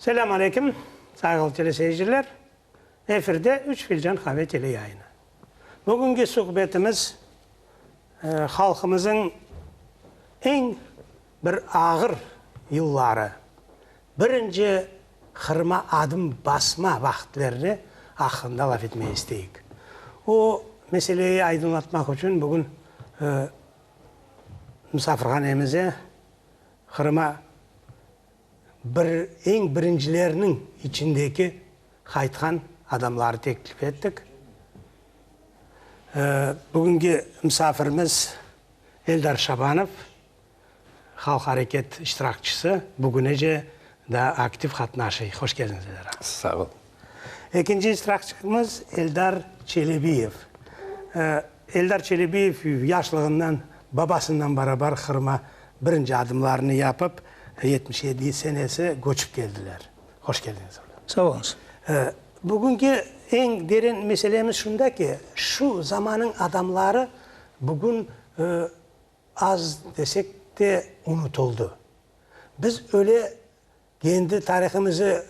Selâm aleyküm, sayğılı teleseyirciler! Efirde Üç filcan qave teleyayını. Bugünki suhbetimiz halqımızıñ eñ bir ağır yılları, birinci Qırıma adım basma vaqıtlarını aqqında laf etmege isteyik. O meseleyi aydınlatmaq içün bugün musafirhanemize Qırıma bir eñ birincilerniñ içindeki qaytqan adamları teklif ettik. Bugünki musafirimiz Eldar Şabanov, halq areket iştirakçisi, bugünece daa aktiv qatnaşıy. Hoş keldiñiz, Eldar ağa. Sağ ol. Ekinci iştirakçimiz Eldar Çelebiyev. Eldar Çelebiyev yaşlığından babasından barabar Qırıma birinci adımlarını yapıp, 77 senesi köçip keldiler. Hoş keldiñiz. Sağ oluñız. Bugünki eñ deren meselemiz şunda ki, şu zamanıñ adamları bugün az desek de unutıldı. Biz öyle kendi tarihimizi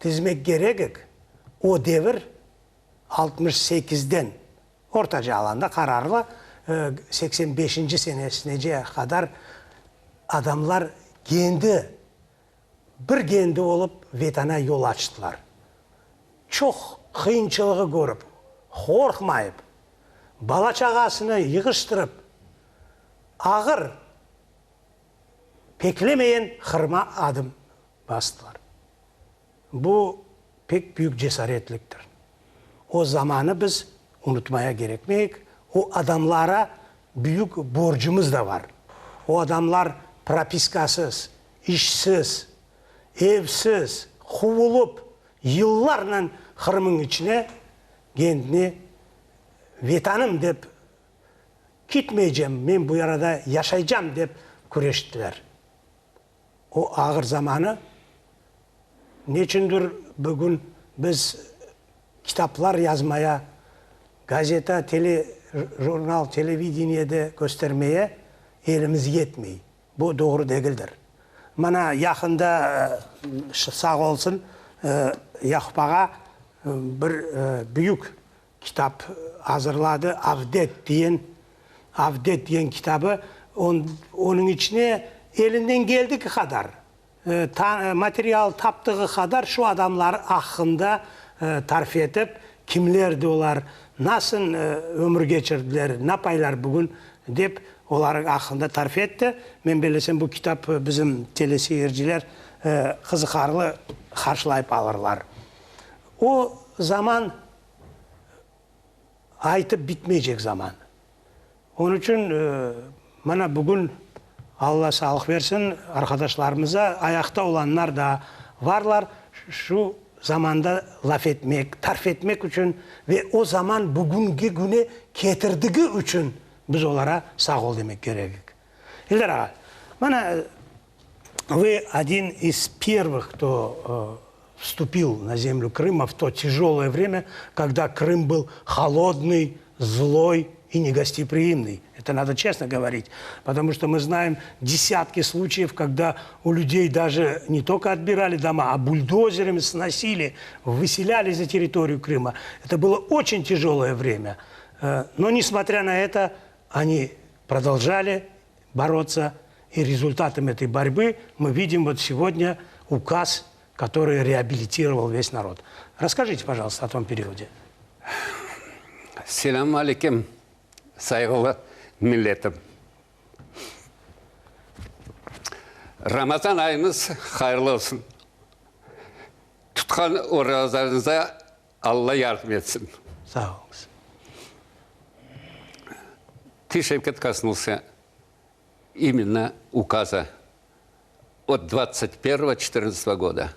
tizmek kerekik, o devir 68-den ortaca alanda qararlı 85-inci senesinece qadar adamlar kendi bir kendi olıp Vetana yol açtılar. Çoq qıyınçılığı körip, qorqmayıp, bala-çağasını yığıştırıp, ağır peklemeyen Qırıma adım bastılar. Bu pek büyük cesaretliktir. O zamanı biz unutmaya kerekmeyik, o adamlara büyük borcumız da bar. O adamlar propiskasız, işsiz, evsiz, quvulıp, yıllarnen Qırımıñ içine kendini Vetanım dep kitmeycem, men bu yarada yaşaycam dep küreştiler. O ağır zamanı neçündir bugün biz kitaplar yazmaya, gazeta, tele, jurnal, televideniyede köstermeye elimiz yetmey. Bu doğru degildir. Mana yaqında sağ olsun Yaqup ağa bir büyük kitap azırladı, Avdet diyen, Avdet diyen kitabı, onıñ içine elinden geldigi qadar, material taptığı qadar şu adamlar aqqında tarif etip, kimlerdi olar, nasıl ömür keçirdiler, napaylar bugün, dep olarıñ aqqında tarif etti. Men bellesem, bu kitap bizim teleseyirciler qızıqarlı qarşılayıp alırlar. O zaman aytıp bitmeycek zaman. Onıñ içün mana bugün, Alla sağlıq bersin, arqadaşlarımıza, ayaqta olanlar da varlar, şu zamanda laf etmek, tarif etmek içün ve o zaman bugüngi güne ketirdigi içün biz olara sağ ol demek kerekik. Eldar ağa, mana Вы один из первых, кто вступил на землю Крыма в то тяжелое время, когда Крым был холодный, злой и негостеприимный. Это надо честно говорить, потому что мы знаем десятки случаев, когда у людей даже не только отбирали дома, а бульдозерами сносили, выселяли за территорию Крыма. Это было очень тяжелое время. Но, несмотря на это, они продолжали бороться. И результатом этой борьбы мы видим вот сегодня указ, который реабилитировал весь народ. Расскажите, пожалуйста, о том периоде. Selâm aleyküm, sayğılı milletim. Ramazan ayımız hayırlı olsun. Tutqan orazalarıñıza Alla yardım etsin. Sağ oluñız. Ты, Şevket, kosnulsya imенно ukaza ot dvadtsat pervogo çetırnadtsatogo goda.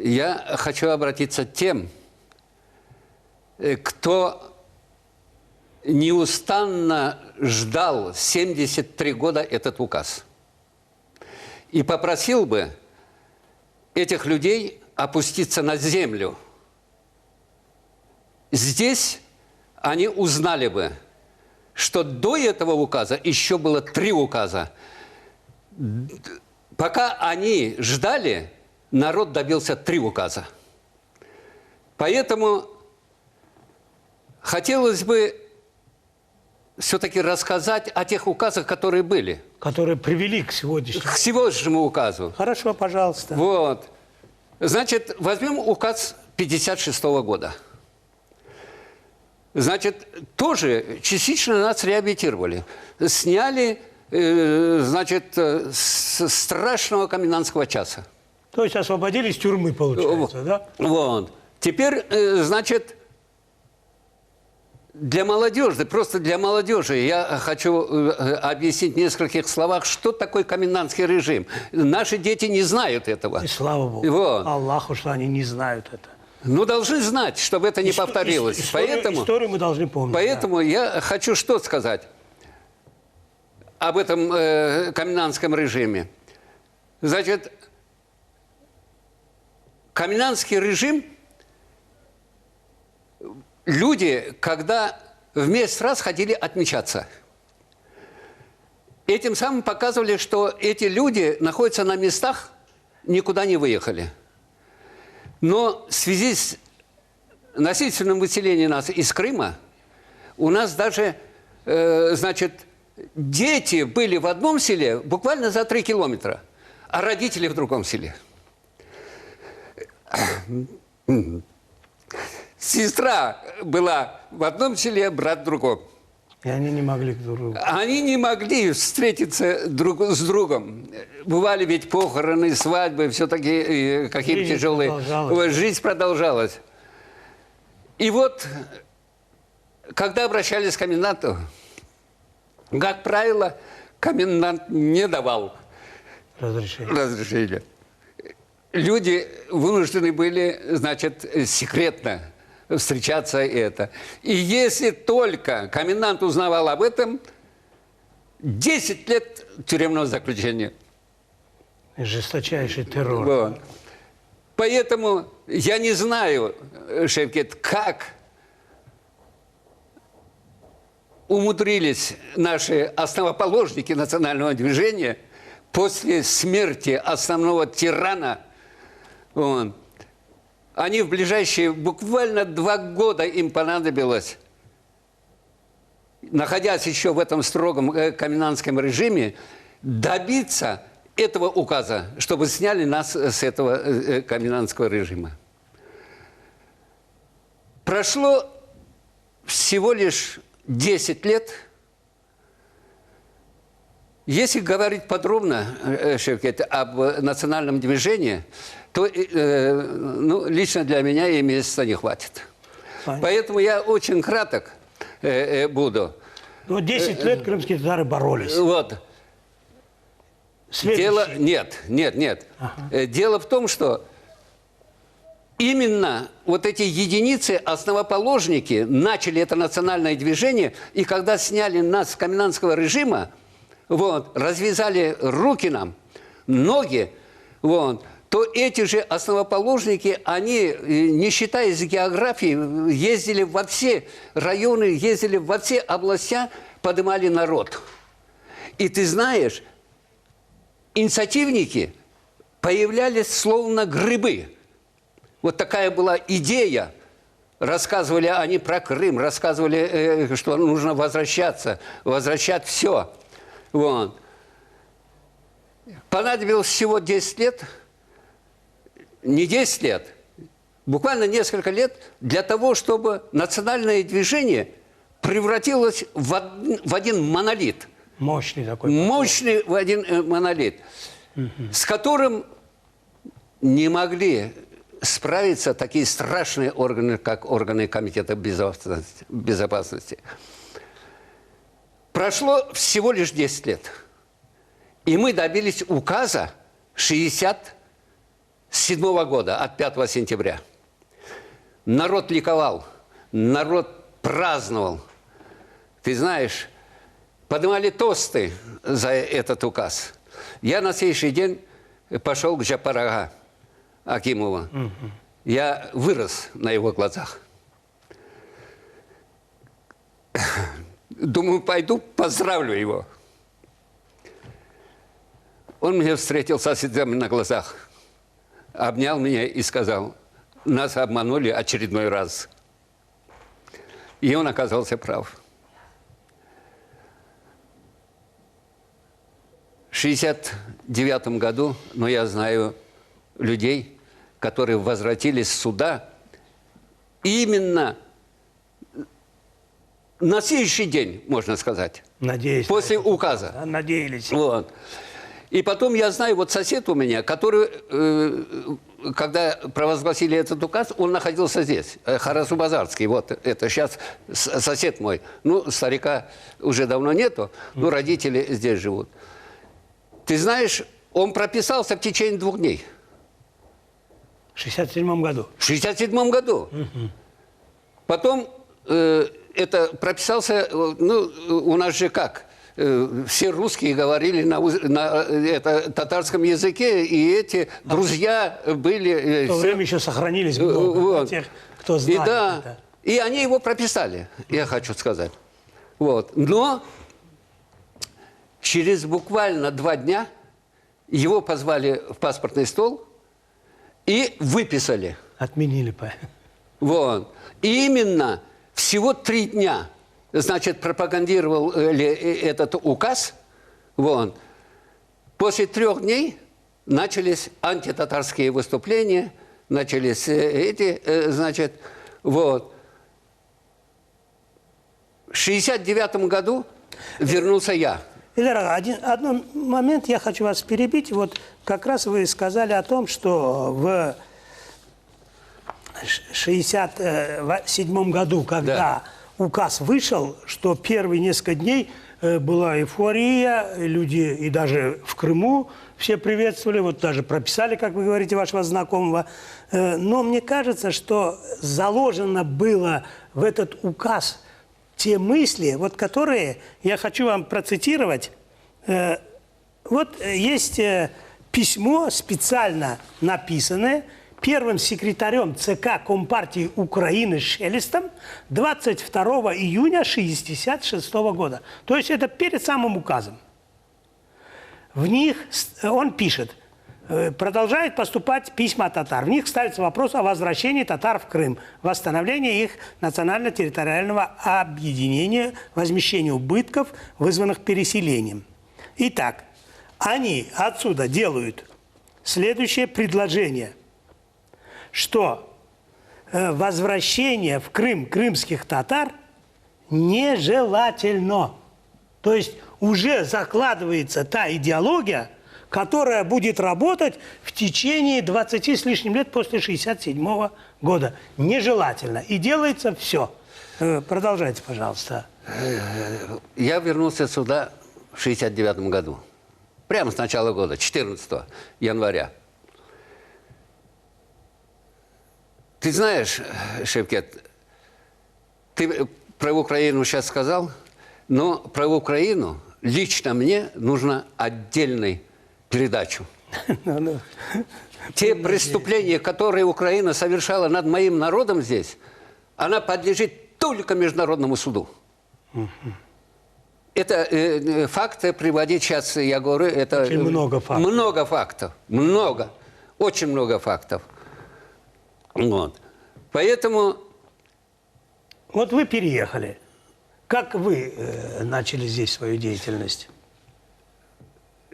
Ya hoçu obratitsya tem, kto neustanno ždal semdesyat tri goda etot ukaz. I poprosil bı etih lyudey opustitsya na zemlyu. Zdes oni uznali bı, çto do etogo ukaza eşço bylo tri ukaza. Пока они ждали, народ добился три указа. Поэтому хотелось бы все-таки рассказать о тех указах, которые были. Которые привели к сегодняшнему. К сегодняшнему указу. Хорошо, пожалуйста. Вот. Значит, возьмем указ 56 года. Значит, тоже частично нас реабилитировали. Сняли, э, значит, э, с страшного комендантского часа. То есть освободили из тюрьмы, получается, да? Вот. Теперь, э, значит, для молодежи, просто для молодежи я хочу э, объяснить в нескольких словах, что такое комендантский режим. Наши дети не знают этого. И слава Богу. Вот. Аллаху, что они не знают это. Ну, должны знать, чтобы это не Исто- повторилось. Историю, поэтому, историю мы должны помнить. поэтому я хочу что сказать об этом э, комендантском режиме. Значит, комендантский режим, люди, когда в месяц раз ходили отмечаться, этим самым показывали, что эти люди находятся на местах, никуда не выехали. Но в связи с насильственным выселением нас из Крыма, у нас даже, э, значит, дети были в одном селе буквально за три километра, а родители в другом селе. Сестра была в одном селе, брат в другом. Да. И они не могли к друг другу. Они не могли встретиться друг с другом. Бывали ведь похороны, свадьбы, все-таки какие Жизнь тяжелые. продолжалась. Вот, Жизнь продолжалась. И вот, когда обращались к коменданту, как правило, комендант не давал Разрешение. разрешения. Люди вынуждены были, значит, секретно встречаться и это. И если только комендант узнавал об этом, 10 лет тюремного заключения. Жесточайший террор. Вот. Поэтому я не знаю, э, Шевкет, как умудрились наши основоположники национального движения после смерти основного тирана, вот, они в ближайшие буквально два года им понадобилось, находясь еще в этом строгом э, комендантском режиме, добиться этого указа, чтобы сняли нас с этого э, э, комендантского режима. Прошло всего лишь 10 лет. Если говорить подробно, э, Шевкет, об национальном движении, то э, ну, лично для меня и месяца не хватит. Понятно. Поэтому я очень краток э, э, буду. Но 10 лет крымские татары боролись. Вот. Следующий. Дело нет, нет, нет. Э, Дело в том, что именно вот эти единицы, основоположники, начали это национальное движение, и когда сняли нас с комендантского режима, вот, развязали руки нам, ноги, вот, то эти же основоположники, они, э, не считаясь географией, ездили во все районы, ездили во все областя, поднимали народ. И ты знаешь, инициативники появлялись словно грибы. Вот такая была идея. Рассказывали они про Крым, рассказывали, э, что нужно возвращаться, возвращать все. Вот. Понадобилось всего 10 лет, не 10 лет, буквально несколько лет для того, чтобы национальное движение превратилось в, од- в один монолит Мощный такой. мощный в один э, монолит, с которым не могли справиться такие страшные органы, как органы Комитета безопасности. безопасности. Прошло всего лишь 10 лет. И мы добились указа 67 года, от 5 сентября. Народ ликовал, народ праздновал. Ты знаешь, поднимали тосты за этот указ. Я на следующий день пошел к Джапарага Акимову. Я вырос на его глазах. Думаю, пойду поздравлю его. Он меня встретил со слезами на глазах, обнял меня и сказал, нас обманули очередной раз. И он оказался прав. В 69 году, но я знаю людей, которые возвратились сюда именно на следующий день, можно сказать. Надеюсь. После указа. Да, надеялись. Вот. И потом я знаю, вот сосед у меня, который, э, когда провозгласили этот указ, он находился здесь, э, Харасу-Базарский, вот это сейчас сосед мой. Ну, старика уже давно нету, но родители здесь живут. Ты знаешь, он прописался в течение двух дней. В 67 году. В 67 году. Угу. Потом э, это прописался, э, ну, у нас же как, э, все русские говорили на, на э, это, татарском языке, и эти друзья были... В то время еще сохранились много вот. тех, кто знает и, да, это. И они его прописали, я хочу сказать. Вот. Но через буквально два дня его позвали в паспортный стол и выписали. Отменили. По. Вот. И именно всего три дня, значит, пропагандировал этот указ. Вот. После трех дней начались антитатарские выступления, начались эти, значит, вот. В 69 году вернулся я. Ильдар ağa, один, один момент я хочу вас перебить. Вот как раз вы сказали о том, что в 67 году, когда да. указ вышел, что первые несколько дней э, была эйфория, люди и даже в Крыму все приветствовали, вот даже прописали, как вы говорите, вашего знакомого. Э, но мне кажется, что заложено было в этот указ те мысли, вот которые я хочу вам процитировать. Э, вот есть письмо специально написанное первым секретарем ЦК Компартии Украины Шелестом 22 июня 1966 года. То есть это перед самым указом. В них он пишет, э, продолжает поступать письма татар. В них ставится вопрос о возвращении татар в Крым, восстановлении их национально-территориального объединения, возмещении убытков, вызванных переселением. Итак, они отсюда делают следующее предложение, что э, возвращение в Крым крымских татар нежелательно. То есть уже закладывается та идеология, которая будет работать в течение 20 с лишним лет после 67 года. Нежелательно. И делается все. Э, продолжайте, пожалуйста. Я вернулся сюда в 69 году. Прямо с начала года, 14 января. Ты знаешь, Шевкет, ты про Украину сейчас сказал, но про Украину лично мне нужно отдельной передачу. Ну, ну. Те преступления, которые Украина совершала над моим народом здесь, она подлежит только международному суду. Это э, э, факты приводить сейчас, я говорю, это... Очень много фактов. Много фактов, много, очень много фактов. Вот. Поэтому... Вот вы переехали. Как вы э, начали здесь свою деятельность?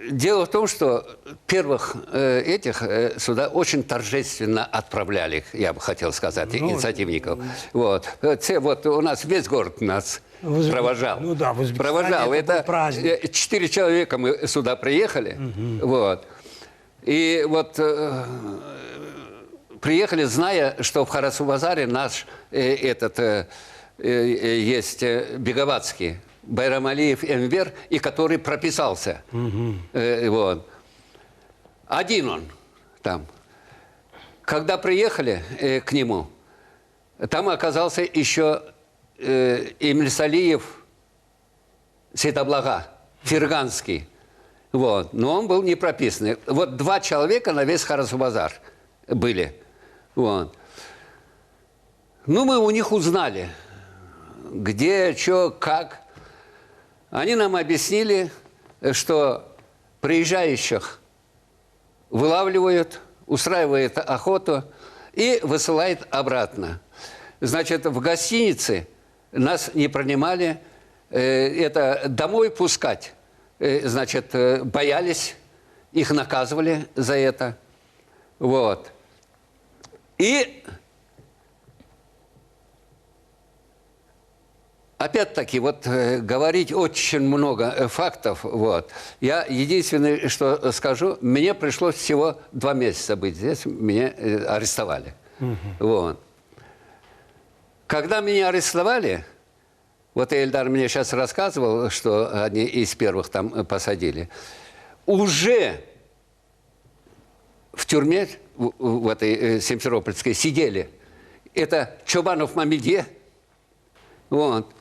Дело в том, что первых э, этих э, сюда очень торжественно отправляли, я бы хотел сказать, ну, инициативников. Вот. Вот у нас весь город нас в провожал. Ну да, в Узбекистане провожал. это, это праздник. 4 человека мы сюда приехали. Угу. Вот. И вот э, приехали, зная, что в Харасу-Базаре наш э, этот э, э, есть Беговацкий, Байрамалиев Энвер, и который прописался. Угу. Э, вот. Один он там. Когда приехали э, к нему, там оказался еще э, Эмильсалиев Сейтаблага, Ферганский. Вот. Но он был не прописанный. Вот два человека на весь Харасу-Базар были. Вот. Ну, мы у них узнали, где, что, как. Они нам объяснили, что приезжающих Вылавливают, устраивают охоту и высылают обратно. Значит, в гостинице нас не принимали, это домой пускать, значит, боялись, их наказывали за это. Вот. И Опять-таки, вот э, говорить очень много э, фактов. Вот. Я единственное, что скажу, мне пришлось всего два месяца быть здесь, меня э, арестовали. Угу. Вот. Когда меня арестовали, вот Эльдар мне сейчас рассказывал, что одни из первых там посадили, уже в тюрьме, в, в этой Симферопольской, сидели. Это Чобанов Мамедье, вот,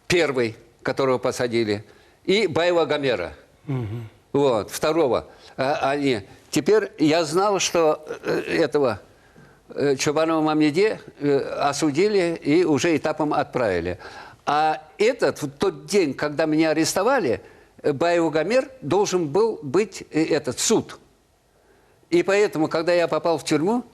первый, которого посадили, и Баева Гомера, угу. вот, второго. А, они. Теперь я знал, что э, этого э, Чобанова Мамеде э, осудили и уже этапом отправили. А этот, в тот день, когда меня арестовали, Баев Гомер должен был быть этот суд. И поэтому, когда я попал в тюрьму,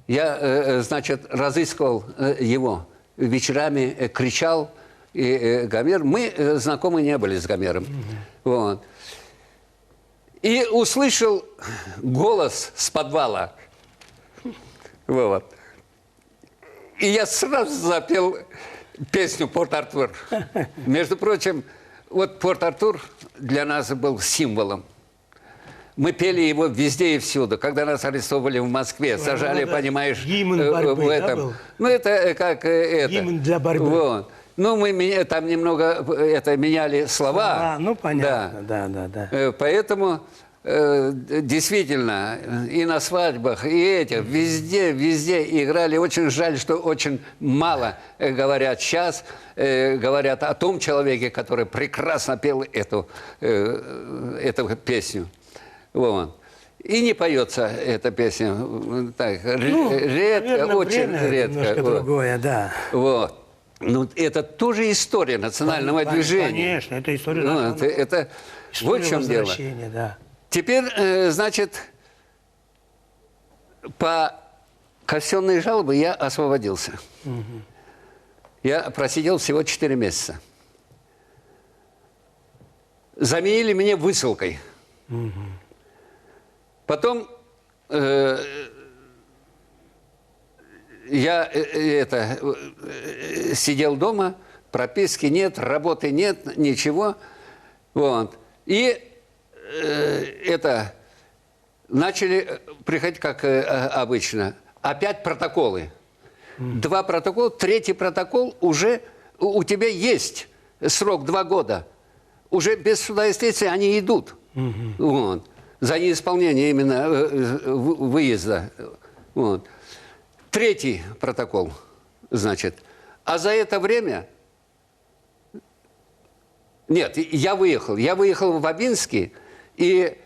я, значит, разыскивал его вечерами, кричал. И Гомер, мы знакомы не были с Гомером. Mm-hmm. Вот. И услышал голос с подвала. Вот. И я сразу запел песню «Порт-Артур». Между прочим, вот «Порт-Артур» для нас был символом. Мы пели его везде и всюду. Когда нас арестовывали в Москве, сажали, ну, понимаешь, гимн э, борьбы, в этом. Да, был? Ну, это э, как э, это. Гимн для борьбы. Вот. Ну, мы там немного это, меняли слова. А, ну, понятно, да, да, да. да. Поэтому действительно, и на свадьбах, и этих, везде, везде играли. Очень жаль, что очень мало говорят сейчас, говорят о том человеке, который прекрасно пел эту, эту песню. Вот. И не поется эта песня так, ну, редко, наверное, очень время редко. Немножко вот. другое, да. Вот. Ну, это тоже история национального Кон- движения. Конечно, это история Ну, национального это, это история вот в чем дело. возвращения, да. Теперь, э, значит, по кассионной жалобе я освободился. Угу. Я просидел всего 4 месяца. Заменили меня высылкой. Угу. Потом э, я э, это, э, сидел дома, прописки нет, работы нет, ничего. Вот. И э, это начали приходить, как э, обычно, опять протоколы. Mm. Два протокола, третий протокол уже у тебя есть срок два года. Уже без суда и следствия они идут. Mm-hmm. Вот. За неисполнение именно выезда. Вот. Третий протокол, значит. А за это время... Нет, я выехал. Я выехал в Абинский и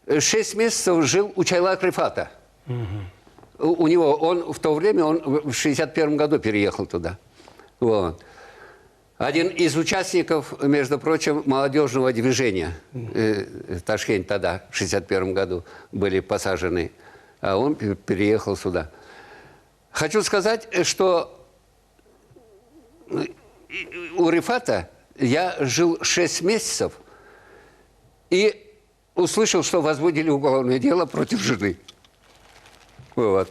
6 месяцев жил у Чайлак Рифата. Угу. У него, он в то время, он в 61 году переехал туда. Вот. Один из участников, между прочим, молодежного движения. Э, Ташкент тогда, в 61 году, были посажены. А он переехал сюда. Хочу сказать, что у Рифата я жил 6 месяцев и услышал, что возбудили уголовное дело против жены. Вот.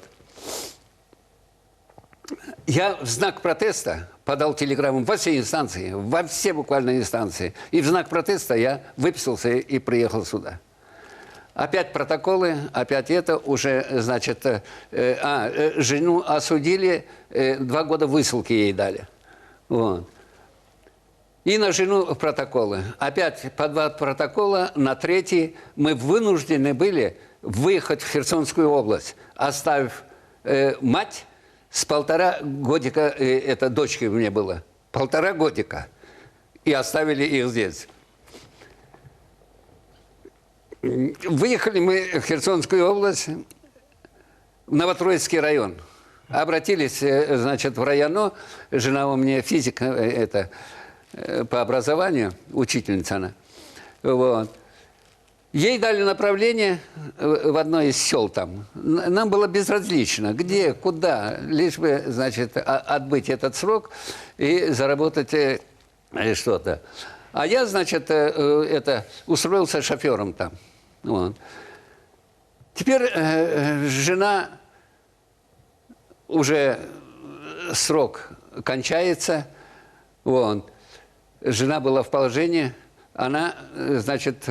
Я в знак протеста подал телеграмму во все инстанции, во все буквально инстанции. И в знак протеста я выписался и приехал сюда. Опять протоколы, опять это, уже, значит, э, а, э, жену осудили, э, 2 года высылки ей дали. Вот. И на жену протоколы. Опять по 2 протокола, на третий мы вынуждены были выехать в Херсонскую область, оставив э, мать с 1,5 годика, э, это дочка у меня была, 1,5 годика, и оставили их здесь. Выехали мы в Херсонскую область, в Новотроицкий район. Обратились, значит, в районо. Жена у меня физик, это, по образованию, учительница она. Вот. Ей дали направление в одно из сел там. Нам было безразлично, где, куда, лишь бы, значит, отбыть этот срок и заработать э, что-то. А я, значит, э, э, это, устроился шофером там. Вот. Теперь жена уже срок кончается. Вот. Жена была в положении, она, значит,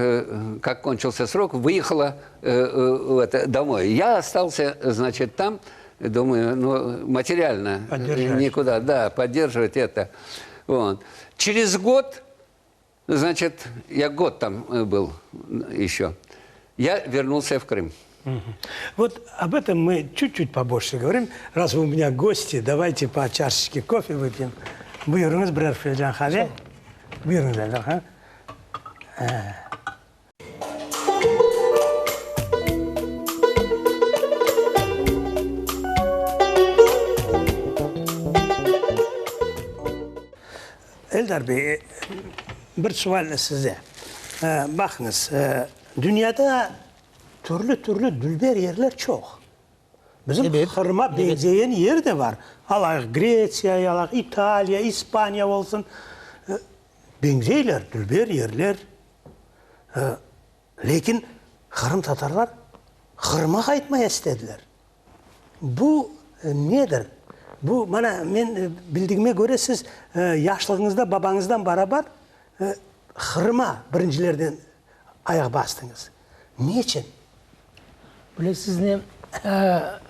как кончился срок, выехала это, домой. Я остался, значит, там, думаю, ну, материально никуда, да, поддерживать это. Вот. Через год, значит, я год там был еще, я вернулся в Крым. Вот об этом мы чуть-чуть побольше говорим. Раз вы у меня гости, давайте по чашечке кофе выпьем. Buyurıñız, birer filcan qave. Buyurıñız, Eldar han. Eldar bey, bir sual size. Baqıñız, dünyada Türlü-türlü dülber yerler çoq. Bizim Qırıma beñzeyen yer de bar. Alayıq Gretsiya, alayıq İtaliya, İspaniya olsun. Beñzeyler, dülber yerler. Lâkin qırımtatarlar Qırıma qaytmaya istediler. Bu nedir? Bu, mana, men bildigime köre, siz yaşlığıñızda babañızdan barabar Qırıma birincilerden ayaq bastıñız. Neçün? Bilesiz ne,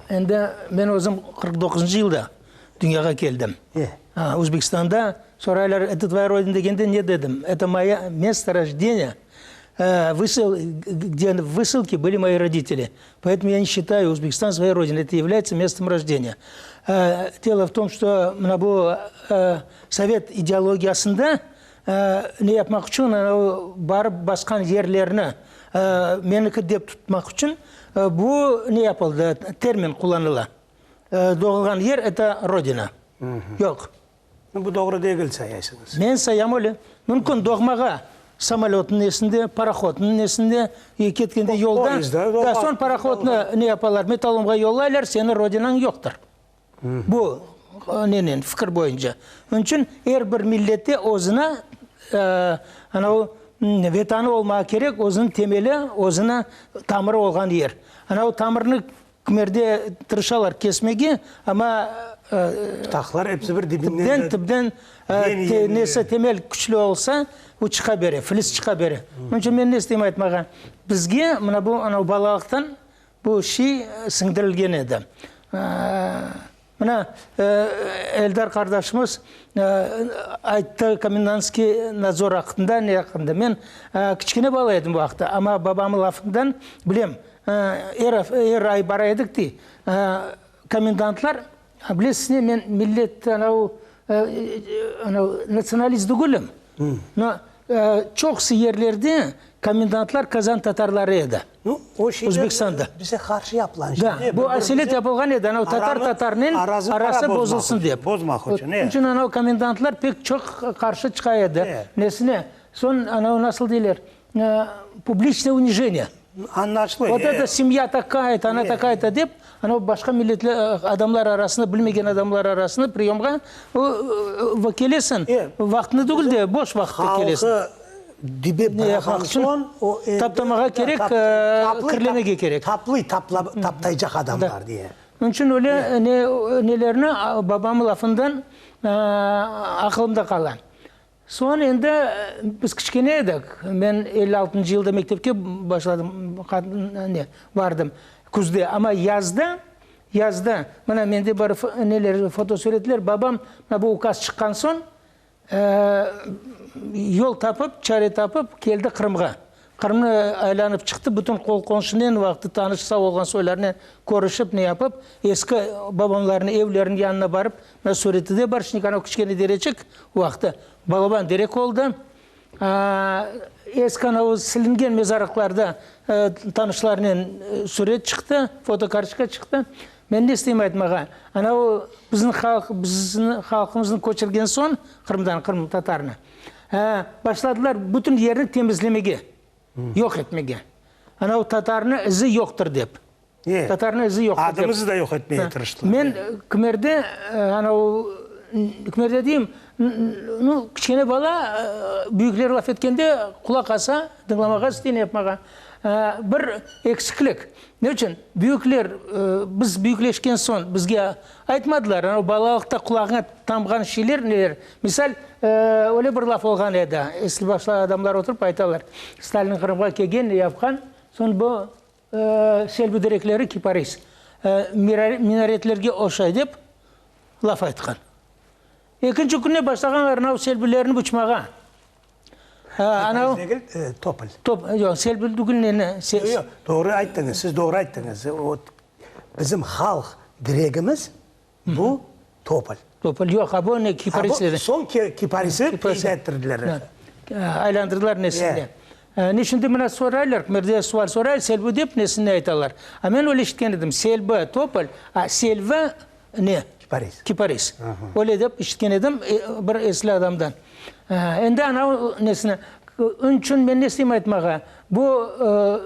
endi men özüm 49-ncı yılda dünyağa keldim. Özbekistanda soraylar, это твоя родина degende ne dedim? Это моя место рождения, где в высылке были мои родители. Поэтому я не считаю Узбекистан своей родиной. Это является местом рождения. Дело в том, что mına bu sovet ideologiyasında Ne yapmaq içün? Anavı barıp basqan yerlerni meniki dep tutmaq içün bu ne yapıldı, termin qullanıla. Doğulğan yer, eto Rodina. Yoq. Bu doğru degil sayaysıñız. Men sayam öyle. Mümkün doğmağa samolötnıñ nesinde, parohodnıñ nesinde, ketkende yolda. Poyezdda. Da, soñ parohodnı ne yapalar, metallomğa yollaylar, seniñ Rodinañ yoqtır. Bu nenen, fikir boyunca. Onıñ içün er bir millette özüne anavı Vetanı olmağa kerek, özüniñ temeli, özüne tamırı olğan yer. Anavı tamırnı kimerde tırışalar kesmege, amma Pıtaqlar episi bir dibinden tüpten, tüpten nesi temel küçlü olsa, o çıqa bere, filiz çıqa bere. Onıñ içün men ne isteyim aytmağa, bizge mına bu anavı balalıqtan Bu şey siñdirilgen edi. Mına, Eldar qardaşımız ayttı komendantskiy nadzor aqqında, ne aqqında. Men kiçkene bala edim bu vaqıtta, amma babamnıñ lafından bilem, er er ay bara edik dey, komendantlar, bilesiz ne, men millet anav, anav natsionalist degülim, no, çoqusı yerlerde komendantlar kazan tatarları edi. Nu, o şeyler Özbekistanda. bize qarşı yapılan şey. Da, bu aselet yapılğan edi, anav tatar tatarnen arası bozulsın dep. Bozmaq içün, e. Onıñ içün anav komendantlar pek çoq qarşı çıqa edi. Nesine? Soñ anav nasıl deyler, publiçnoye unijeniye. Anlaşıla. Vot eto semya takaya-to, ona takaya-to dep, anav başqa milletli adamlar arasında, bilmegen adamlar arasında priyomğa kelesiñ, vaqtında degil de, boş vaqıtta kelesiñ. Halqı Dibe bıraqan soñ, o endi Taptamağa kerek, kirlemege kerek. Taplıy taptaycaq adamlar diye. Onıñ içün öyle nelerni babamnıñ lafından aqılımda qala. Soñ endi biz kiçkene edik. Men 56-ncı yılda mektepke başladım, ne, bardım küzde. Amma yazda, yazda, mına mende bar neler, fotosuretler, babam mına bu ukaz çıqqan soñ, Yol tapıp, çare tapıp, keldi Qırımğa. Qırımnı aylanıp çıqtı, bütün qol-qonşunen, vaqtı tanış, sağ olğan soylarnen körüşip, ne yapıp, eski babamlarnıñ evleriniñ yanına barıp, mına sureti de bar, şimdi anav kiçkene dereçik, o vaqtı balaban derek oldı. Eski anav silingen mezarlıqlarda tanışlarnen suret çıqtı, fotokartoçka çıqtı. Men ne isteyim aytmağa, ana o bizim halq, bizni halqımıznı köçürgen soñ Qırımdan, qırımtatarnı, başladılar bütün yerni temizlemege, yoq etmege. Anav tatarnı izi yoqtır dep. Tatarnı izi yoqtır dep. Adımızı da yoq etmege tırıştılar. Men kimerde anav, kimerde deyim, nu, kiçkene bala büyükler laf etkende qulaq asa, dıñlamağa istey, ne yapmağa. Bir eksiklik. Ne içün? Büyükler, biz büyükleşken soñ bizge aytmadılar, anav balalıqta qulağıña tamğan şeyler neler. Misal, öyle bir laf olğan edi, esli başlı adamlar oturıp aytalar, Stalin Qırımğa kelgen, ne yapqan, soñ bu Selbi terekleri kiparis, minaretlerge oşay dep laf aytqan. Ekinci künü başlağanlar anav selbilerni buçmağa. Kiparis degil, topol. Top, yoq, selbi tügül neni. Yoq, yoq, doğru ayttıñız, siz doğru ayttıñız. O, bizim halq diregimiz bu topol. Topol, yoq, a bu ne kiparis dedi. Soñ kiparisi peyda ettirdiler. Aylandırdılar nesine. Ne şimdi mına soraylar, kimerde sual soray, selbi dep nesini aytalar. A men öyle işitken edim, selbi, topol, a selvi ne? Kiparis. Kiparis. Öyle dep işitken edim bir esli adamdan. Endi anav nesini, onıñ men ne isteyim aytmağa, bu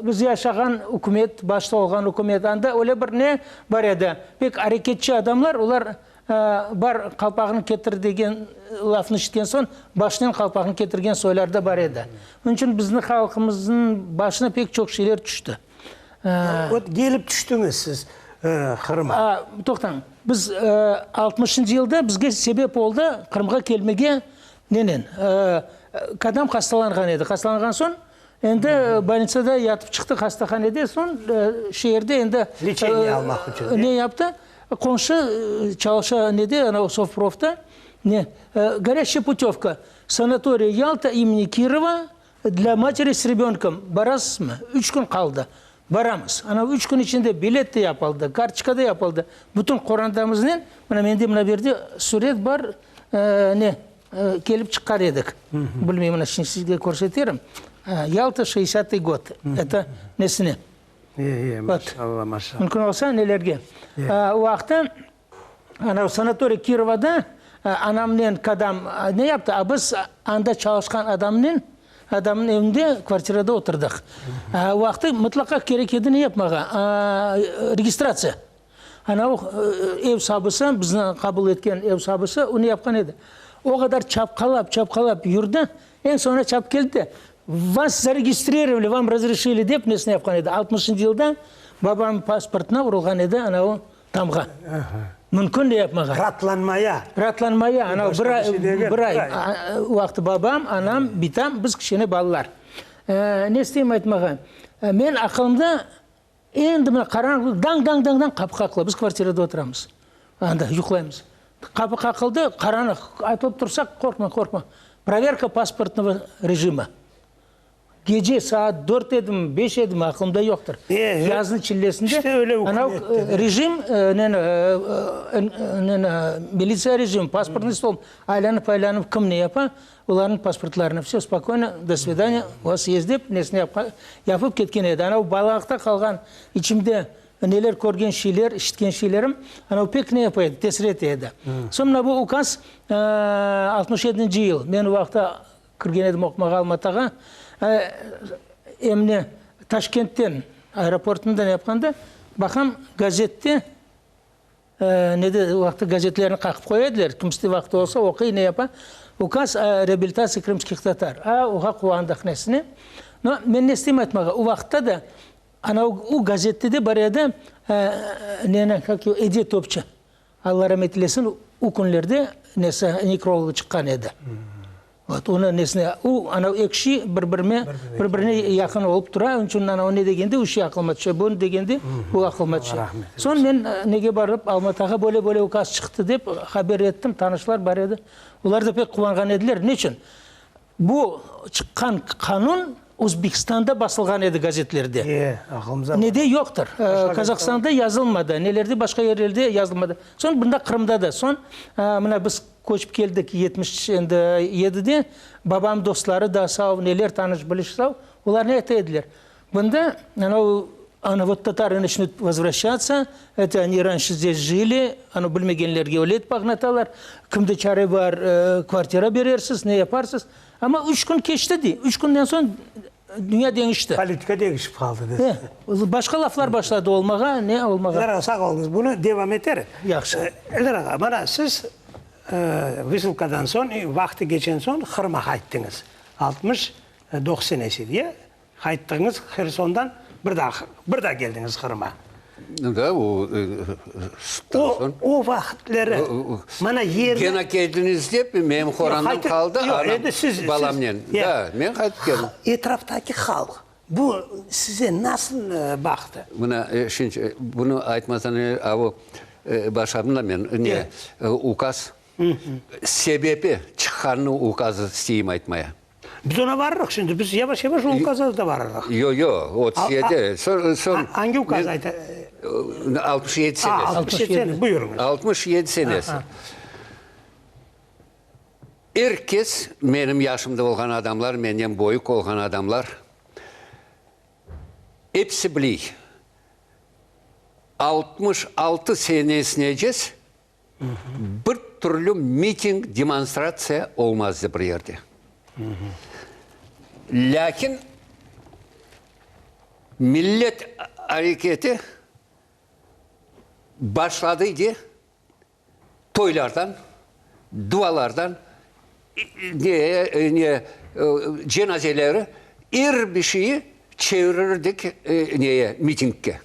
biz yaşağan ükümet, başta olğan ükümet, anda öyle bir ne bar edi, pek areketçi adamlar, olar Bar, qalpağını ketir degen lafnı işitken soñ, başınen qalpağını ketirgen soylar da bar edi. Onıñ içün bizni halqımıznıñ başına pek çoq şeyler tüşti. Vot, kelip tüştüñiz siz Qırıma. Toqtañ, biz altmışıncı yılda bizge sebep oldı Qırımğa kelmege nenen? Kadam hastalanğan edi. Hastalanğan soñ, Endi bolnitsada yatıp çıqtı, hastahanede, soñ şeerde endi Leçeniye almaq içün, ne yaptı, qomşu çalışa nede, ana o sovprofta, ne, gorâçaya putövka, sanatoriy Yalta imeni Kirova dlâ materi s rebönkom, barasızmı? Üç kün qaldı. Baramız. Ana üç kün içinde bilet de yapıldı, kartoçka da yapıldı. Bütün qorantamıznen, mına mende mına bu yerde süret bar, ne, Kelip çıqar edik. Bilmeyim, mına şimdi sizge körseterim. Yalta, şestdesâtıy god. Eto nesine? E, e, maşallah, maşallah. Mümkün olsa, nelerge. O vaqıtta anav sanatoriy Kirovada anamnen kadam ne yaptı, a biz anda çalışqan adamnen, adamnıñ evinde kvartirada oturdıq. O vaqıtta mıtlaqa kerek edi ne yapmağa? Registratsiya. Ana o ev sabısı, bizni qabul etken ev sabısı onı yapqan edi. O qadar çapqalap, çapqalap yürdi, eñ soñunda çapıp keldi de, Vas zaregistrirovali, vam razreşili dep nesini yapqan edi. Altmışıncı yılda babamnıñ pasportına urulğan edi ana o tamğa. Mümkün de yapmağa. Ratlanmaya. Ratlanmaya, ana bir ay, bir ay vaqtı babam, anam, bitam, biz kiçkene balalar. Ne isteyim aytmağa, men aqılımda Endi mına qaranğılıq, dañ-dañ-dañ-dañ qapı qaqıla. Biz kvartirada oturamız. Anda yuqlaymız. Qapı qaqıldı, qaranlıq. Atılıp tursaq, qorqma, qorqma. Proverka pasportnogo rejima. Gece saat dört edimi, beş edimi, aqılımda yoqtır. Yaznıñ çillesinde anav rejim, neni, neni, militsiya rejimi, pasportnıy stol aylanıp-aylanıp kim ne yapa, Olarnıñ pasportlarını vse spokoyno, do svidaniya, u vas est dep, nesini yapıp ketken edi. Anav balalıqta qalğan içimde neler körgen şeyler, işitken şeylerim, anav pek ne yapa edi, tesir ete edi. Soñ mına bu ukaz 67-nci yıl, men o vaqıtta kirgen edim oqumağa Almatağa, em ne Taşkentten aeroportından yapqanda, baqam gazette, Nede o vaqıtta gazetlerni qaqıp qoya ediler, kimse vaqtı olsa oquy, ne yapa. Ukaz o reabilitatsiya krımskih tatar. A, oğa quvandıq nesine. No, men ne isteyim aytmağa, o vaqıtta da ana o gazette de bar edi, neni, kak его, Ediye Topçı, Alla ramet eylesin, o künlerde nesi, nekrologı çıqqan edi. Vot, onı nesine, o, anav eki şey bir-birine, bir-birine yaqın olıp tura, onıñ içün anav ne degende, o şey aqılıma tüşe, bunı degende, bu aqılıma tüşe. Soñ men nege barıp, Almatağa böyle-böyle ukaz çıqtı dep haber ettim, tanışlar bar edi, olar da pek quvanğan ediler. Neçün? Bu çıqqan qanun Özbekistanda basılğan edi gazetlerde. E, aqılımıza Nede yoqtır. Kazahstanda yazılmadı, nelerde, başqa yerlerde yazılmadı. Soñ bunda Qırımda da. Soñ mına biz Köçip keldik 70 endi yedide, babam dostları da sav, neler tanış-biliş sav, olar ne ayta ediler? Bunda, ana, ana vot tatarı naçnut vozvraşçatsa, eto oni ranşe zdes jili, ana bilmegenlerge öyle etip añlatalar, kimde çare bar, kvartira berersiz, ne yaparsız. Amma üç kün keçti dey, üç künden soñ. Dünya deñişti. Politika deñişip qaldı desiz. Başqa laflar başladı olmağa, ne olmağa. Eldar ağa, sağ oluñız. Bunı devam eterik. Yahşı. Eldar ağa, mana siz vısılkadan soñ, vaqtı geçen soñ Qırıma qayttıñız. 69 senesi diye qayttıñız Hersondan bir daa, bir daa keldiñiz Qırıma. Da, o, O, o vaqıtları mana yerli... Gene keldiñiz dep, menim qorantam qaldı, anam, balamnen. Da, men qaytıp keldim. Etraftaki halq bu size nasıl baqtı? Mına, şimdi, bunı aytmasan, a o, başladım da men, ne, ukaz, sebebi çıqqanını ukazı isteyim aytmaya. Biz ona varırıq şimdi, biz yavaş-yavaş o ukaza da varırıq. Yoq, yoq, 37, soñ, soñ. Angi ukaz ayta? 67 senesi. 67 senesi, buyurıñız. 67 senesi. Er kes, menim yaşımda olğan adamlar, menden böyük olğan adamlar, episi biliy, 66 senesinecez Bir türlü miting, demonstratsiya olmazdı bir yerde. Lâkin millet areketi başladıydı toylardan, dualardan, ne, ne, cenazeleri, er bir şeyi çevirirdik neye, mitingge.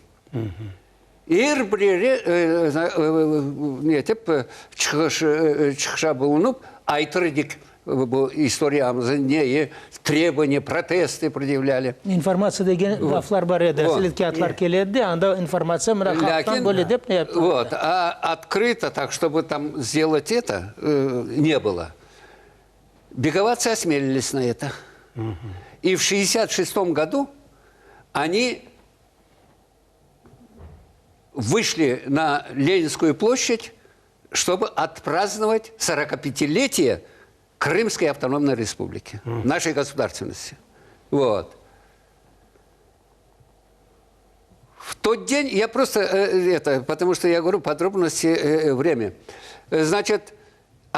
Er bireri ne etip, çıqış, çıqışa bulunıp, aytır edik bu istoriyamıznı, neyi, trebovaniya, protesty predyavlâli. İnformatsiya degen laflar bar edi, aselet kâğıtlar kele edi de, anda informatsiya mına halqtan böyle dep ne yaptılar. Vot, a otkrıto tak, ştobı tam sdelat eto, ne bylo. Begovatsı osmelilis na eto. İ v şestdesât şestom godu oni Vışli na Leninskую ploşçad, ştobı otprazdnovать sorokopitiletiye Krımskoy avtonomnoy respubliki, našey gosudarstvennosti. Vot. V tot den ya prosto eto, potomu çto ya govorю podrobnosti vremya. Znaçit,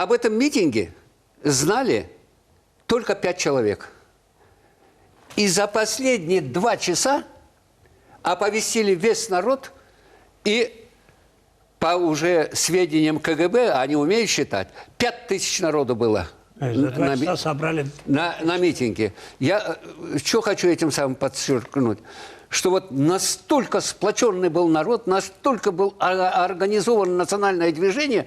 ob etom mitinge znali tolko pât çelovek. I za posledniye dva çasa opovestili ves narod i po uje svedeniyam KGB, oni umeyut şçitat, pât tısyaç narodu bylo na na mitinge. Ya ço hoçu etim samım podçerknut, çto vot nastolko sploçennıy byl narod, nastolko byl organizovan natsionalnoye dvijeniye,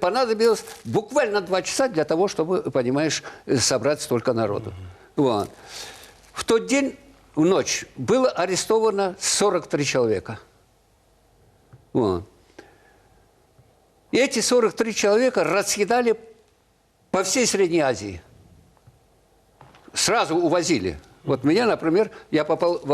ponadobilos bukvalno dva çasa dlâ togo, çtoby, ponimayeş, sobrat stolko narodu. Vot. V tot den V noç bylo arestovano 43 çeloveka. Vot. Eti 43 çeloveka raskidali po vsey Sredney Azii. Srazu uvozili. Vot menya, naprimer, ya popal v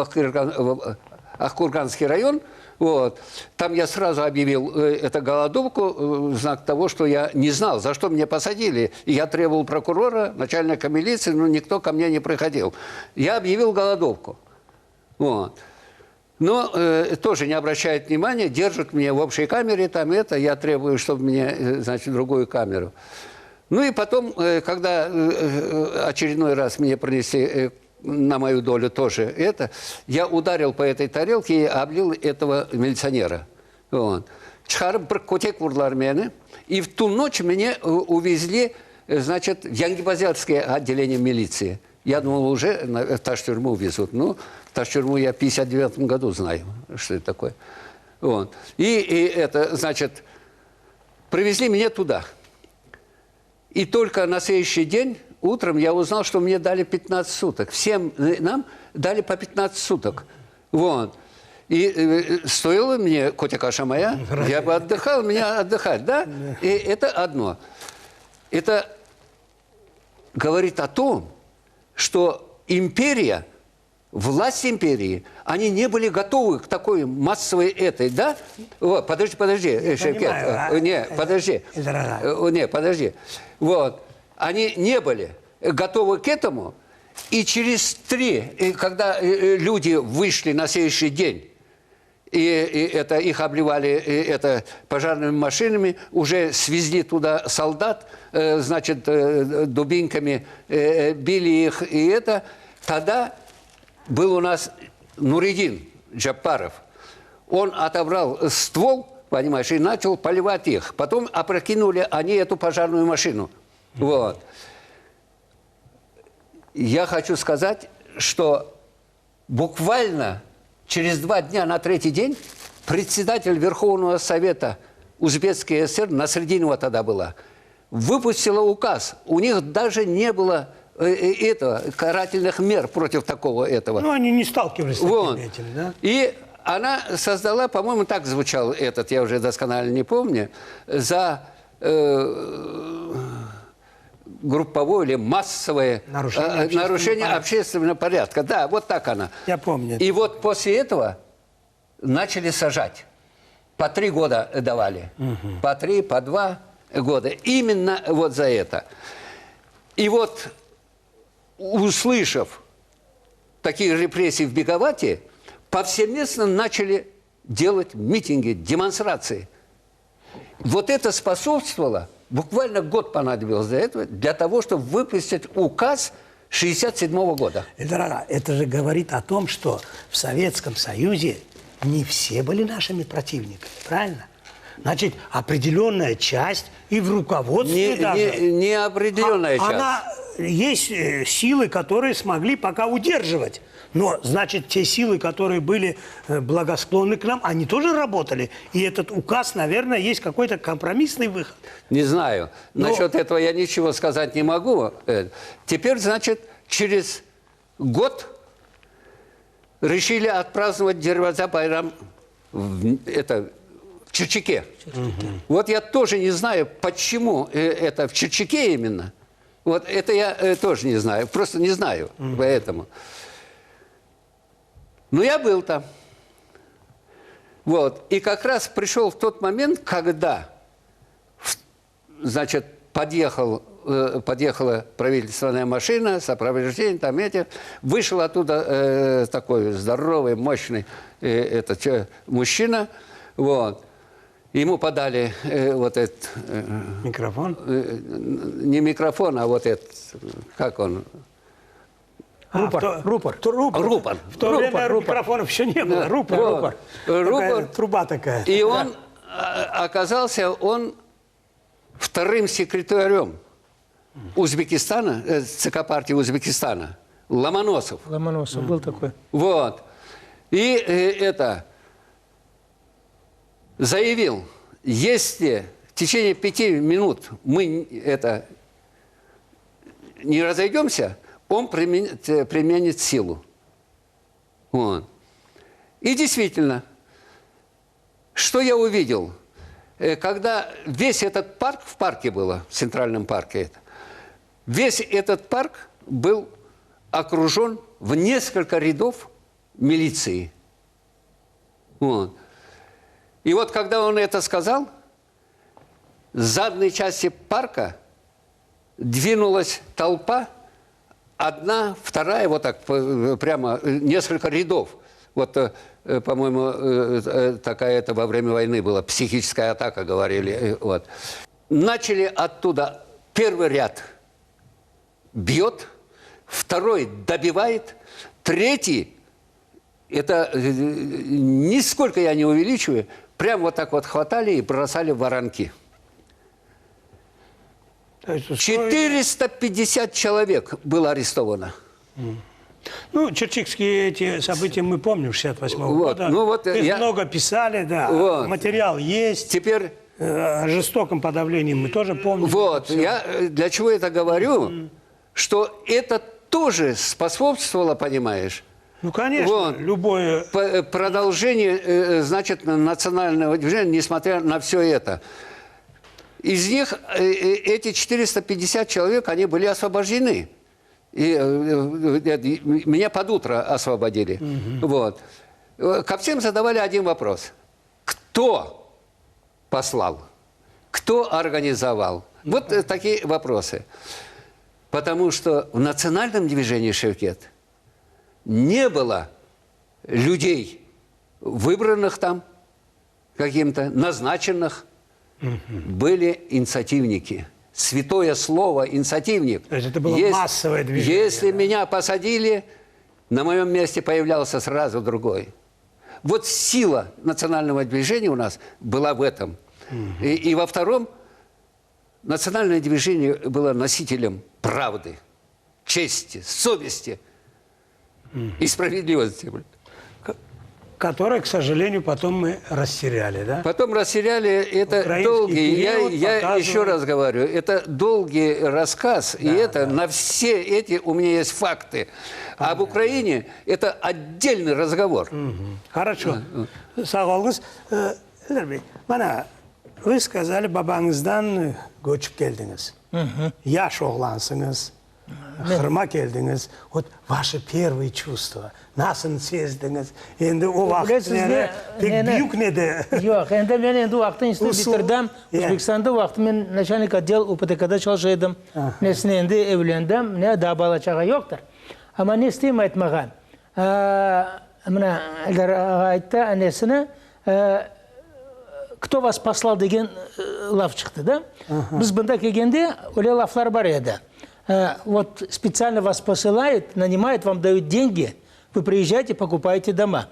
Akkurganskiy rayon, vot, tam ya srazu obyavil eto golodovku v znak togo, çto ya ne znal, za çto menya posadili. I ya trebovал prokurora, načalnika militsii, no nikto ko mne ne prihodil. Ya obyavil golodovku. Vot. No тоже ne obraşçayut vnimaniya, derjat menya v obşey kamere, tam eto, ya trebuyu, çtob menya, znaçit, v druguyu kameru. Nu i potom, kogda oçerednoy raz mne prinesli na moyu dolю тоже eto, ya udaril po etoy tarelke i oblil etogo militsionera. Vot. Çıqarıp bir kötek urdılar meni, i v tu noç meni uvezli, znaçit, v Yangibazarskoye otdeleniye militsii. Ya dumal, uje v taş-türmu uvezut. Nu, taş-türmu ya v pyatdesât devâtom godu znayu, çto eto takoye. Vot. I, i eto, znaçit, privezli menya tuda. I tolko na sleduyuşiy den utrom ya uznal, çto mne dali pyatnadtsat sutok. Vsem nam dali po pyatnadtsat sutok. Vot. I stoilo mne kötek aşamaya, ya bı otdıhal, mne otdıhat, da? I eto odno. Eto govorit o tom, çto imperiya Vlast imperii, oni ne byli gotovı k takoy massovoy etoy, da? Vot, podojdi, podojdi, Şevket, ne, podojdi, ne, podojdi. Vot, oni ne byli gotovı k etomu, i çerez tri, kogda lüdi vışli na sleduyuşiy den, i eto, ih oblivali eto pojarnımi maşinami, uje svezli tuda soldat, znaçit, dubinkami bili ih, i eto, togda. Был у нас Нуридин Джапаров. Он отобрал ствол, понимаешь, и начал поливать их. Потом опрокинули они эту пожарную машину. Вот. Я хочу сказать, что буквально через два дня на третий день председатель Верховного Совета Узбекской ССР, Насрединова тогда была, выпустила указ. У них даже не было э, э, этого, карательных мер против такого этого. Ну, они не сталкивались с таким Вот. этим, да? И она создала, по-моему, так звучал этот, я уже досконально не помню, за э, групповое или массовое Нарушение э, общественного нарушение порядка. общественного порядка. Да, вот так она. Я помню. И вот после этого начали сажать. По три года давали. По три, по два года. Именно вот за это. И вот, услышав такие репрессии в Беговате, повсеместно начали делать митинги, демонстрации. Вот это способствовало, буквально год понадобилось для этого, для того, чтобы выпустить указ 1967 года. Эльдар ağa, это же говорит о том, что в Советском Союзе не все были нашими противниками, правильно? Значит, определенная часть и в руководстве Не, даже. не, не определенная А- часть. Она, есть э, силы, которые смогли пока удерживать. Но, значит, те силы, которые были э, благосклонны к нам, они тоже работали. И этот указ, наверное, есть какой-то компромиссный выход. Не знаю. Но- Насчет этого я ничего сказать не могу. Э, Теперь, значит, через год решили отпраздновать Дерваза Байрам в, это, в Чирчике. Вот я тоже не знаю, почему э, это в Чирчике именно. Вот это я э, тоже не знаю. Просто не знаю. Поэтому. Но я был там. Вот. И как раз пришел в тот момент, когда значит, подъехал, э, подъехала правительственная машина, сопровождение, там эти. Вышел оттуда э, такой здоровый, мощный э, этот че- мужчина. Вот. Ему подали э, вот этот, э, Микрофон. э, не микрофон, а вот этот, как он, Рупор, А, в то- рупор. то- рупор. Рупор. В то Рупор, время рупор. микрофонов еще не было. Да. Рупор, Вот. рупор. Рупор. Такая труба такая. И он а, оказался он вторым секретарем Узбекистана, э, ЦК партии Узбекистана, Ломоносов. Ломоносов был такой. Вот. И э, это заявил, если в течение пяти минут мы н- это не разойдемся, он применит, э, применит силу. Вот. И действительно, что я увидел? Э, Когда весь этот парк, в парке было, в Центральном парке это, весь этот парк был окружен в несколько рядов милиции. Вот. И вот когда он это сказал, с задней части парка двинулась толпа, одна, вторая, вот так э, прямо э, несколько рядов. Вот, э, э, по-моему, э, э, такая это во время войны была, психическая атака, говорили. э, Вот. Начали оттуда первый ряд бьет, второй добивает, третий, это э, нисколько я не увеличиваю, прям вот так вот хватали и бросали в воронки. То есть устроили- 450 человек было арестовано. Ну, чирчикские эти события мы помним 68 Вот, года. ну вот, Их я- много писали, да. Вот. Материал есть. Теперь Э, О жестоком подавлении мы тоже помним. вот, я э, для чего это говорю, что это тоже способствовало, понимаешь, Ну, конечно, Вот. любое... по- э, продолжение, э, значит, на- национального движения, несмотря на все это. Из них э, э, эти 450 человек, они были освобождены. И, э, э, э, и меня под утро освободили. Вот. Э, Ко всем задавали один вопрос. Кто послал? Кто организовал? Вот э, такие вопросы. Потому что в национальном движении «Шевкет» не было людей, выбранных там каким-то, назначенных, были инициативники. Святое слово «инициативник». То есть это было массовое движение, Если да? меня посадили... На моем месте появлялся сразу другой. Вот сила национального движения у нас была в этом. И, и во втором, национальное движение было носителем правды, чести, совести и справедливости. Которое, к сожалению, потом мы растеряли, да? Потом растеряли, это Украинский долгий, я, период я показывает- еще раз говорю, это долгий рассказ, и это на все эти у меня есть факты. А об Украине это отдельный разговор. Хорошо. Sağ oluñız. Eldar bey, mana, вы сказали, babañızdan köçip keldiñiz. Yaş oğlansıñız, Qırımğa keldiñiz. Вот ваши первые чувства, nasıl sezdiñiz? Endi o vaqıt Bilesiz ne, pek neni- büyük nedi. Yoq, endi men endi vaqtı institut Usul. bitirdim. Ya. Özbekistanda vaqtı men начальник otdel UPTKda çalışa edim. Nesine endi evlendim, ne daa bala-çağa yoqtır. Amma ne isteyim aytmağa, mına Eldar ağa ayttı, annesini, Кто вас послал degen laf çıqtı da. Biz bunda kelgende öyle laflar bar edi. Вот специально вас посылают, нанимают, вам дают деньги, вы приезжаете, покупаете дома.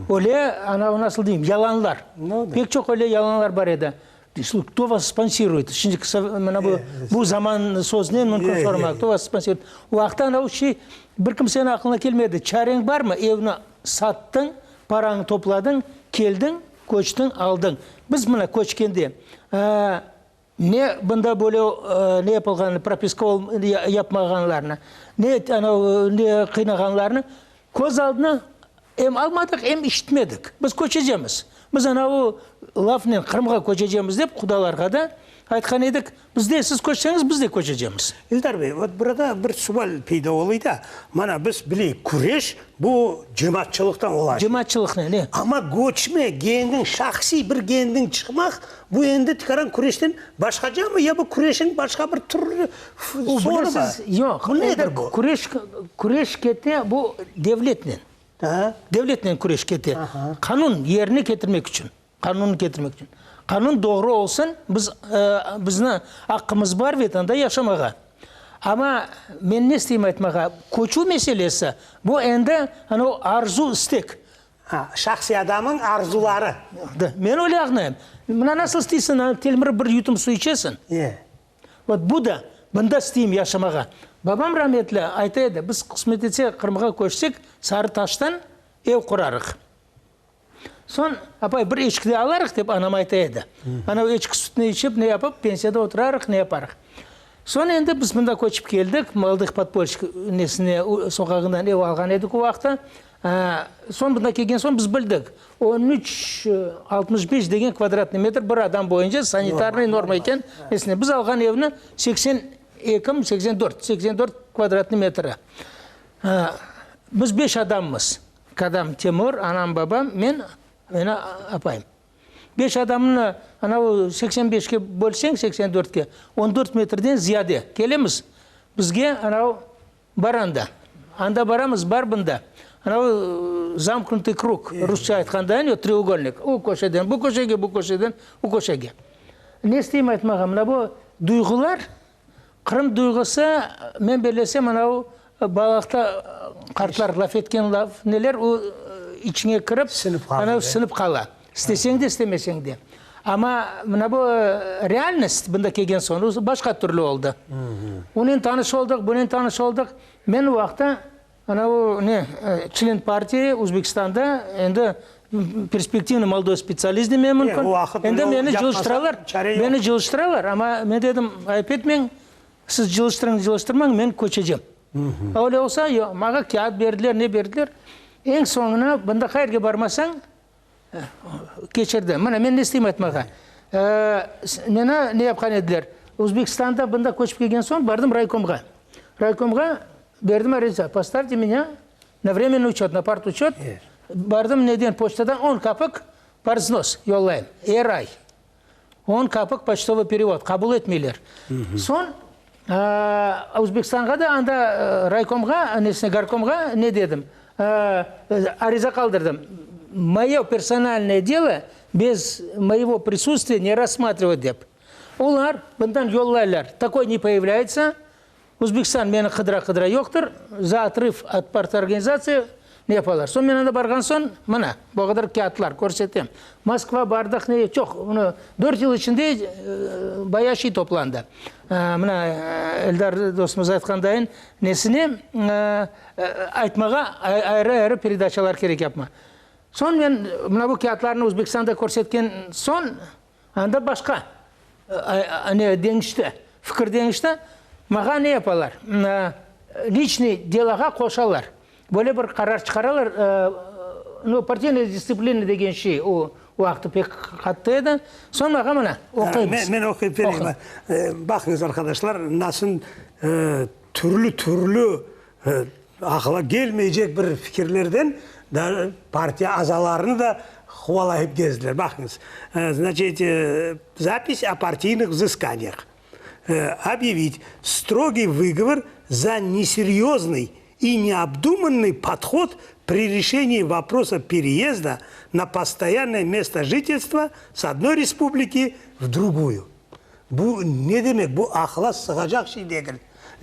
Öyle, ana nasıl deyim, yalanlar. Pek çoq öyle yalanlar bar edi. Кто вас спонсирует? Şimdi mına bu, bu zaman sözünen mümkün sormaq. Кто вас спонсирует? O vaqıtta ana o şey bir kimseniñ aqılına kelmedi. Çareñ barmı? Evni sattıñ, Parañı topladıñ, keldiñ, köçtiñ, aldıñ. Biz mına köçkende, ne bunda böyle ne yapılğanını, propiska yapmağanlarını, ne anav ne qıynağanlarını köz aldına em almadıq, em işitmedik. Biz köçecemiz. Biz anav lafnen Qırımğa köçecemiz dep qudalarğa da aytqan edik. Biz de, siz köçseñiz, biz de köçecemiz. Eldar bey, vot burada bir sual peyda oluy da, mana biz bileyik, küreş bu cemaatçılıqtan ola. Cemaatçılıqnen, e. Amma köçme, kendiñ, şahsiy bir kendiñ çıqmaq, bu endi tikaran küreşten başqacamı ya bu küreşiñ başqa bir türlü sorı bar? Yoq, Bu nedir bu? Küreş, küreş kete bu devletnen. Devletnen küreş kete. Qanun yerine ketirmek içün. Qanunnı ketirmek içün. Qanun doğru olsun, biz, bizni aqqımız bar Vetanda yaşamağa. Amma men ne isteyim aytmağa, köçüv meselesi, bu endi anavı arzu, istek. Ha, şahsiy adamıñ arzuları. Da, men öyle añlayım. Mına nasıl isteysiñ, ana telmirip bir yutum suv içesiñ. E. Vot bu da, bunda isteyim yaşamağa. Babam rametli ayta edi, biz qısmet etse Qırımğa köçsek, Sarı Taştan ev qurarıq. Soñ, apay, bir eçki de alarıq, dep anam ayta edi. Ana, o eçki sütüni içip, ne yapıp, pensiyada oturarıq, ne yaparıq. Soñ endi biz mında köçip keldik, Molodıq podpolşçik nesine, soqağından ev alğan edik o vaqıtta. Soñ mında kelgen soñ biz bildik, on üç, 65 degen kvadratnıy metr bir adam boyunca sanitarnıy norma eken nesine. Biz alğan evni 82 mi, 84, 84 kvadratnıy metri. Biz beş adammız. Kadâm Timur, anam, babam, men, meni apayım. Beş adamnı anavı 85-ke bölseñ, 84-ke, on dört metrden ziyade kelemiz. Bizge anavı baranda. Anda baramız, bar bunda. Anavı zamknutый krug, rusça aytqanda, ne, treugolnik. O köşeden bu köşege, bu köşeden o köşege. Ne isteyim aytmağa, mına bu duyğular Qırım duyğusı, men bellesem, anavı balalıqta qartlar laf etken laf neler, o içiñe kirip, anavı sinip qala, isteseñ de, istemeseñ de. Amma mına bu realnost bunda kelgen soñ, başqa türlü oldı. Onen tanış oldıq, bunen tanış oldıq. Men o vaqıtta Ana o ne, çlen partiya Özbekistanda endi perspektivnıy molodoy spetsialist demem mümkün. Endi meni cılıştıralar, meni cılıştıralar, amma men dedim, ayıp etmeñ, siz cılıştırıñ, cılıştırmañ, men köçecem. Öyle olsa, yoq, maña kâğıt berdiler, ne berdiler. Eñ soñuna, bunda qayerge barmasañ, Keçirdi. Mına, men ne isteyim aytmağa. Meni ne yapqan ediler? Özbekistanda bunda köçip kelgen soñ, bardım raykomğa. Raykomğa berdim ariza, Postavьте меня na временный учет, na partuçet. Bardım neden, poçtadan on kapik parvznos yollayım er ay. On kapik poçtovıy perevod, qabul etmeyler. Soñ Özbekistanğa da anda raykomğa, nesine, gorkomğa ne dedim, ariza qaldırdım, Moyo personalnoye delo bez moyego prisustiya ne rassmatrivayt dep. Olar bundan yollaylar, takoy ne poyavlâyetsâ. Özbekistan meni qıdıra-qıdıra yoqtır, za otrıv ot partorganizatsiya ne yapalar. Soñ men anda barğan soñ, mına, bu qadar kâğıtlar körsetem. Moskva bardıq, ne, çoq, bunı dört yıl içinde bayağı şey toplandı. Mına, Eldar dostumız aytqandayın, nesine aytmağa ayrı-ayrı peredaçalar kerek yapma. Soñ men mına bu kâğıtlarnı Özbekistanda körsetken soñ, Anda başqa ne deñişti, fikir deñişti. Maña ne yapalar? Liçnıy deloğa qoşalar. Böyle bir qarar çıqaralar, nu, partiynaya distsiplina degen şey o vaqıt pek qattı edi. Soñ maña mına, oquymız. Men oquyıp bereyim. Baqıñız, arqadaşlar, nasıl türlü-türlü Aqıla kelmeycek bir fikirlerden da partiya azalarını da quvalayıp gezdiler. Baqıñız, znaçit, zapis o partiynıh vzıskaniyah. Obyavit strogiy vıgovor za neseryoznyy i neobdumannıy podhod pri reşenii voprosa pereezda na postoyannoye mesto jitelstva s odnoy respubliki v druguyu. Bu ne demek? Bu aqla sığacaq şey degil.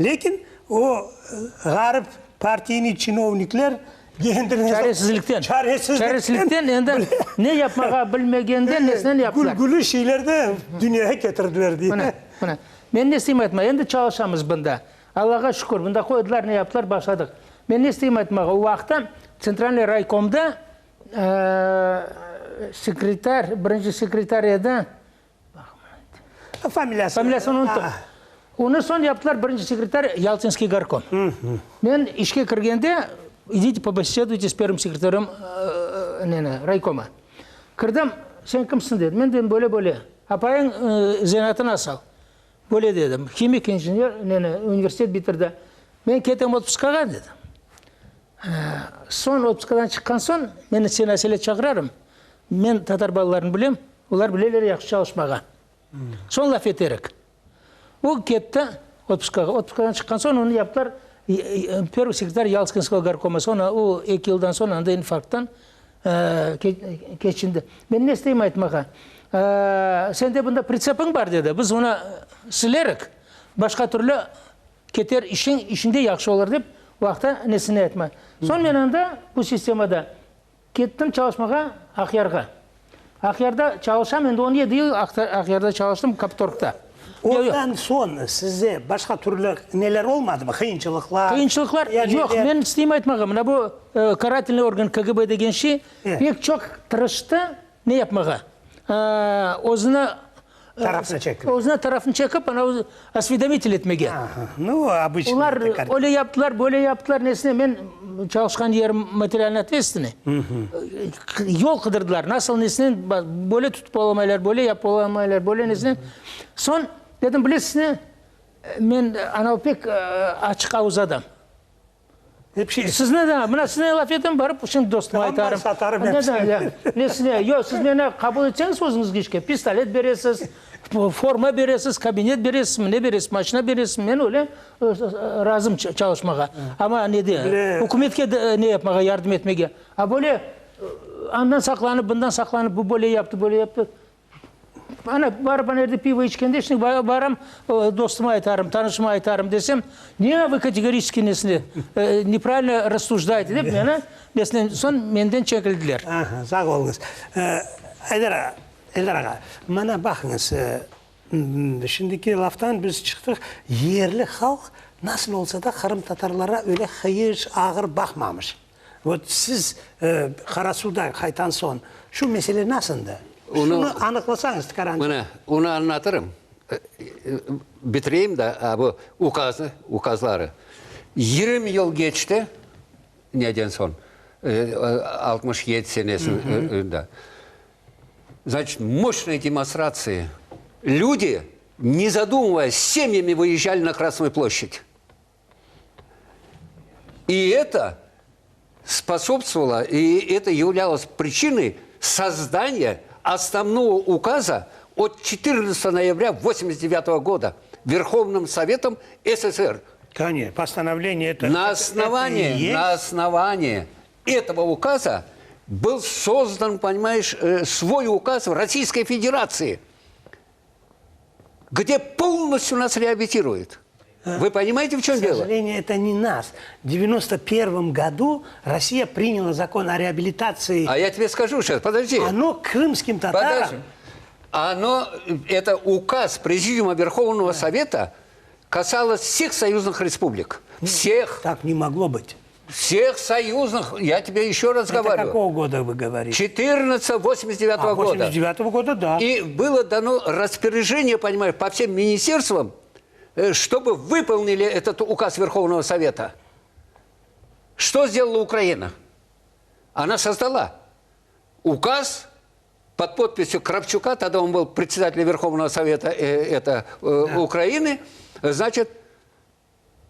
Lâkin o ğarip partiynıy çinovnikler kendilerine Çaresizlikten. Çaresizlikten. Çaresizlikten endi ne yapmağa bilmegenden nesinen yaptılar. Gülgülü şeyler de dünyağa ketirdiler diye. Mına, mına. Men ne isteyim aytmağa, endi çalışamız bunda. Allağa şükür, bunda qoydılar, ne yaptılar, başladıq. Men ne isteyim aytmağa, o vaqıtta Tsentralnıy raykomda sekretar, birinci sekretar edi, Familiyasını. Familiyasını unuttım. Onı soñ yaptılar birinci sekretar Yaltinskiy gorkom. Men işke kirgende, idite pobeseduyte s первым sekretarım neni, raykoma. Kirdim, sen kimsiñ dedi. Men dedim, böyle böyle. Apayıñ zenaatı nasıl? Böyle dedim. Himik injener, neni, universitet bitirdi. Men ketem otpuskağa dedim. Soñ otpuskadan çıqqan soñ, men seni asele çağırarım. Men tatar balalarını bilem, olar bileler yahşı çalışmağa. Soñ laf eterik. O ketti otpuskağa. Otpuskadan çıqqan soñ onı yaptılar pervıy sekretar Yaltsinskogo gorkoma. Soñ o eki yıldan soñ anda infarkttan keçindi. Men ne isteyim aytmağa? Sende bunda pritsepıñ bar dedi. Biz onı silerik. Başqa türlü Keter işiñ, işiñde yahşı olur dep, vaqta nesini aytma. Soñ men anda, bu sistemada, kettim çalışmağa Aqyarğa. Aqyarda çalışam, endi 17 yıl Aqyarda çalıştım, Kaptorgda. Ondan soñ sizde başqa türlü neler olmadımı, qıyınçılıqlar? Qıyınçılıqlar yoq. Men isteyim aytmağa, mına bu karatelnıy organ, KGB degen şey, pek çoq tırıştı ne yapmağa, özüni Tarafını çekip. Özüne tarafını çekip, ana osvedomitel etmege. Nu, obıçnıy. Olar öyle yaptılar, böyle yaptılar, nesine, men çalışqan yerim materialnıy otvetstvenıy. Yol qıdırdılar, nasıl nesinen, böyle tutıp olamaylar, böyle yapıp olamaylar, böyle nesinen. Soñ, dedim, bilesiz ne, men anavı pek açıq avuz adam. Sizni de, mına siznen laf etem, barıp şimdi dostuma aytarım. Satarım hepsini. Nesine, yoq, siz meni qabul etseñiz özüñizge işke, pistolet beresiz, forma beresiz, kabinet beresiz, ne beresiz, maşina beresiz, men öyle razım çalışmağa. Amma nede, ükümetke ne yapmağa, yardım etmege. A böyle andan saqlanıp, bundan saqlanıp, bu böyle yaptı, böyle yaptı. Ana, barıp ana yerde pivo içkende, şimdi baram, dostuma aytarım, tanışıma aytarım desem, ne vı kategoriçeskiy nesine, nepravilno rassujdaete dep meni nesine, soñ menden çekildiler. Aha, sağ oluñız. Eldar ağa, Eldar ağa, mana baqıñız, şimdiki laftan biz çıqtıq, yerli halq nasıl olsa da qırımtatarlara öyle hıyış, ağır baqmamış. Vot siz Qarasuvdan qaytan soñ şu mesele nasıldı? Şunı anıqlasañız tikaranca. Mına, onı añlatırım. Bitireyim da bu ukaznı, ukazları. 20 yıl keçti neden soñ, 67 senesinde. Значит, мощные demonstratsiya. Люди, не задумываясь, семьями выезжали на Красную площадь. И это способствовало, и это являлось причиной создания основного указа от 14 ноября 1989 года Верховным Советом СССР. Конечно, постановление это... На основании, это и есть. на основании этого указа был создан, понимаешь, э, свой указ в Российской Федерации, где полностью нас реабилитируют. Вы понимаете, в чем К дело? сожалению, это не нас. В 91 году Россия приняла закон о реабилитации. А я тебе скажу сейчас, подожди. Оно крымским татарам... Подожди. Оно, это указ Президиума Верховного Совета касалось всех союзных республик. Всех. Так не могло быть. Всех союзных, я тебе еще раз Это говорю. какого года вы говорите? 1489 А, года. 89 года, да. И было дано распоряжение, понимаешь, по всем министерствам, э, чтобы выполнили этот указ Верховного Совета. Что сделала Украина? Она создала указ под подписью Кравчука, тогда он был председателем Верховного Совета э, это, э, Украины, значит,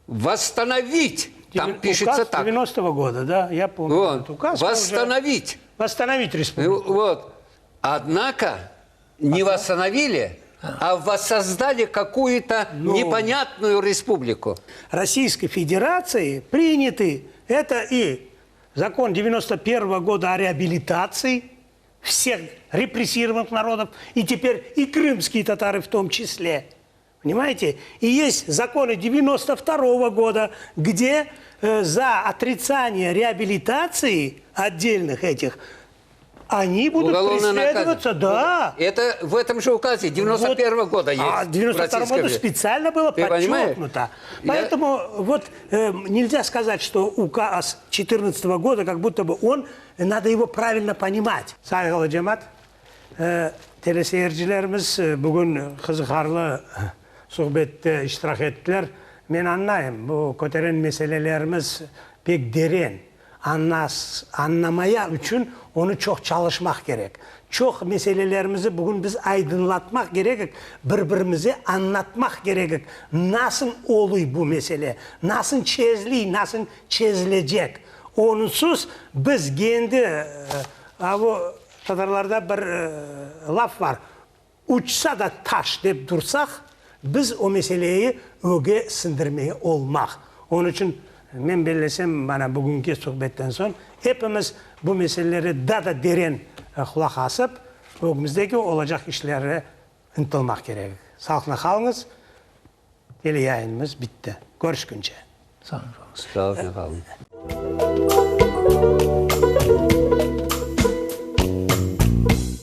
восстановить, там Указ пишется так, 90-го года, да, я помню. вот, этот указ мы уже- восстановить. Восстановить республику. Вот. Однако не восстановили, а воссоздали какую-то Ну. непонятную республику. Российской Федерации приняты это и закон 91 года о реабилитации всех репрессированных народов, и теперь и крымские татары в том числе. Понимаете? И есть законы 92 года, где э, за отрицание реабилитации отдельных этих они будут Уголовно преследоваться. наказаны. Да. Это в этом же указе 91 Вот. года есть. А в 92 Российской году Федерации. специально было Ты понимаешь? подчеркнуто. Я- Поэтому вот э, нельзя сказать, что указ 14 года, как будто бы он, надо его правильно понимать. Sayğılı cemaat, e, teleseyircilerimiz e, bugün qızıqarlı suhbette iştirak ettiler. Men añlayım, bu köteren meselelerimiz pek deren. Añlas, añlamaya içün onı çoq çalışmaq kerek. Çoq meselelerimizi bugün biz aydınlatmaq kerekik, bir-birimize añlatmaq kerekik, nasıl oluy bu mesele, nasıl çeziliy, nasıl çezilecek. Onusız biz kendi, a bu tatarlarda bir laf bar, uçsa da taş dep dursaq, biz o meseleyi öge sindirmege olmaq. Onıñ içün men bellesem, mana bugünki suhbetten soñ epimiz bu meselelere daa da deren qulaq asıp, ögümizdeki olacaq işlere ıntılmaq kerekik. Sağlıqla qalıñız, teleyayınımız bitti. Körüşkünce. Sağ oluñız. Sağlıqla qalıñ.